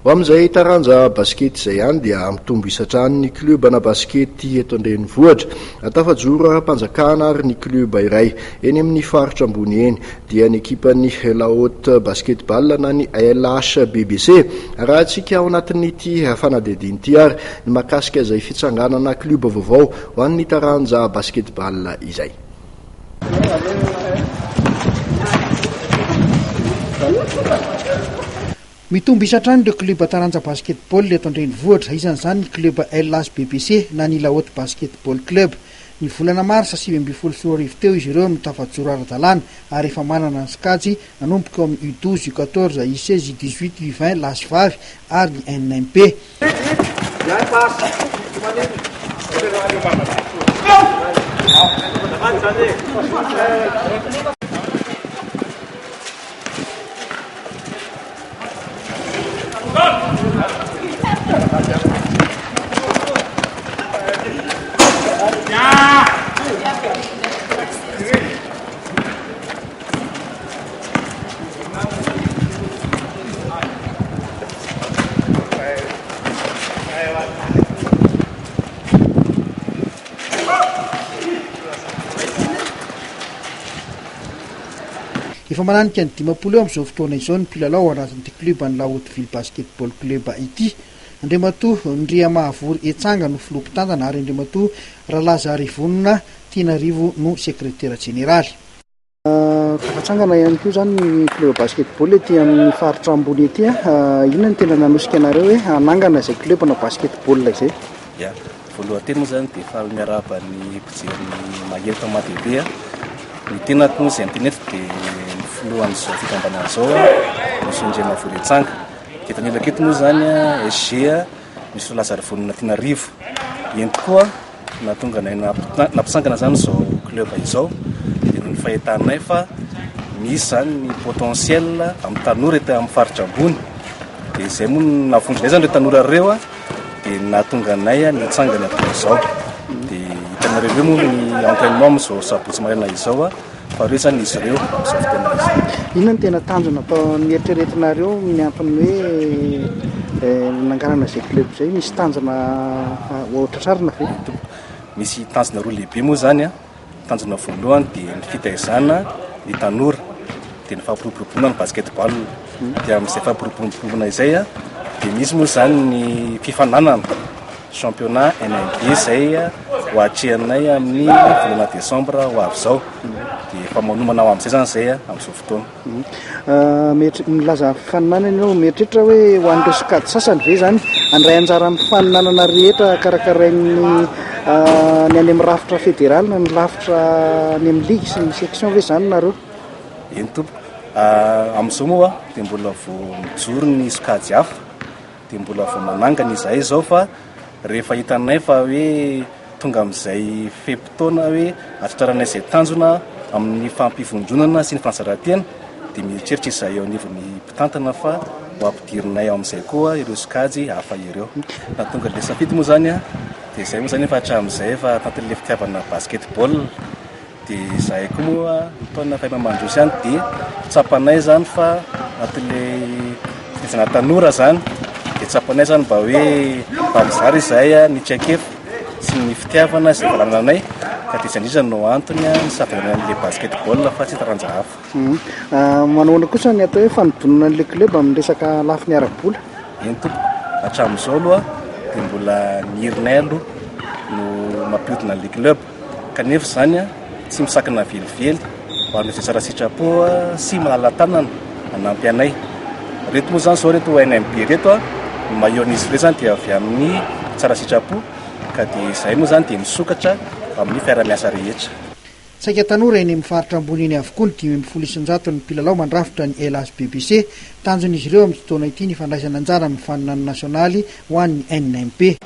Ho amin'izay taranja basikety izay ihany dia mitombo isa hatrany ny klioba-na basikety eto an-drenivohitra. Tafajoro ara-panjakana ary ny klioba iray eny amin'ny faritra ambony eny dia ny ekipan'ny La Haute Basketball na ny LHBBC. Arahantsika ao anatin'ity fanadihadiana ity ary ny mahakasika izay fitsanganana klioba vaovao ho an'ny taranja basketball izay. Mitombo isa hatrany ireo klioba taranja basketball eto an-drenivohitra, isan'izany ny klioba LHBBC na ny La Haute Basketball Club. Ny volana marsa 2019 teo izy ireo no tafajoro ara-dalàna ary efa manana ny sokajy nanomboka eo amin'ny U 12, U 14, U 16, U 18, U 20 lahy sy vavy ary ny NMP. Efa mananika ny 50 eo amin'izao fotoana izao ny mpilalao ao anatin'ity klioban'ny La Haute Ville Basketball Club ity. Andriamatoa Ndriamahavory Etsanga no filoha mpitantana ary Andriamatoa Ralazarivonona Tianarivo no sekretera jeneraly. Tafatsangana ihany koa izany ny club basketball ety amin'ny faritra ambony ety. Inona no tena nanosika anareo hoe hanangana izay club na basketball izay? Ya, voalohan-teny moa izany dia faly miarahaba ny mpijery ny Mahery Tama TV. Ny tenako moa izay miteny eto dia ny filohan'izao fikambanana izao, Monsieur Ndriamavory Etsanga. Eto anilako eto moa izany SG Monsieur Lazarivonona Tianarivo. Eny tokoa, nahatonga anay nampitsangana izany izao club izao dia noho ny fahitanay fa misy izany ny potentiel amin'ny tanora eto amin'ny faritra ambony. Dia izay moa no nahavondrona izany ireo tanora ireo dia nahatonga anay nitsangana toy izao. Dia hitanareo eo moa ny entraînement amin'izao sabotsy maraina izao fa ireo izany izy ireo amin'izao fotoana izao. Inona no tena tanjona atao nieritreretinareo ny antony hoe nananganana izay club izay? Misy tanjona ho tratrarina ve? Misy tanjona roa lehibe moa izany. Tanjona voalohany dia ny fitaizana ny tanora, dia ny fampiroboroboana ny basketball. Dia amin'izay fampiroboroboana izay dia misy moa izany ny fifaninanana championnat NMB izay ho atrehinay amin'ny volana desambra ho avy izao. Dia efa manomana ho amin'izay izany izay amin'izao fotoana. Milaza fifaninanana ianao, mieritreritra hoe ho an'ireo sokajy sasany ve izany handray anjara amin'ny fifaninanana rehetra karakarain'ny ny any amin'ny rafitra federaly na ny rafitra any amin'ny ligy sy ny section ve izany nareo? Eny tompoko, amin'izao moa dia mbola vao mijoro ny sokajy hafa, dia mbola vao manangana izahay izao fa rehefa hitanay fa hoe tonga amin'izay fe-potoana hoe hatratraranay izay tanjona amin'ny fampivondronana sy ny fanazaran-tena dia mieritreritra izahay eo anivon'ny mpitantana fa ho ampidirinay ao amin'izay koa ireo sokajy hafa ireo. Nahatonga an'ilay safidy moa izany dia izay moa izany efa hatramin'izay efa anatin'ilay fitiavana basketball. Dia izahay koa moa ny taona efa efa mandroso ihany dia tsapanay izany fa anatin'ilay fitaizana tanora izany dia tsapanay izany mba hoe mba mizara izahay ny traikefa sy ny fitiavana izay efa anananay ka dia izay indrindra no antony nisafidianana an'ilay basketball fa tsy taranja hafa. Manao ahoana kosa ny atao hoe fanodonana an'ilay club amin'ny resaka lafiny ara-bola? Eny tompoko, hatramin'izao aloha dia mbola ny herinay aloha no mampihodina an'ilay club. Kanefa izany tsy misakana velively ho an'ireo izay tsara sitrapo sy malala-tanana hanampy anay. Ireto moa izany izao ireto NMB ireto, ny maillot-n'izy ireo izany dia avy amin'ny tsara sitrapo ka dia izahay moa izany dia misokatra amin'ny fiaraha-miasa rehetra. Saika tanora eny amin'ny faritra ambony eny avokoa ny 15 isan-jaton'ny mpilalao mandrafitra ny LHBBC. Tanjon'izy ireo amin'ity taona ity ny fandraisana anjara amin'ny faninanana nasionaly ho an'ny NMP.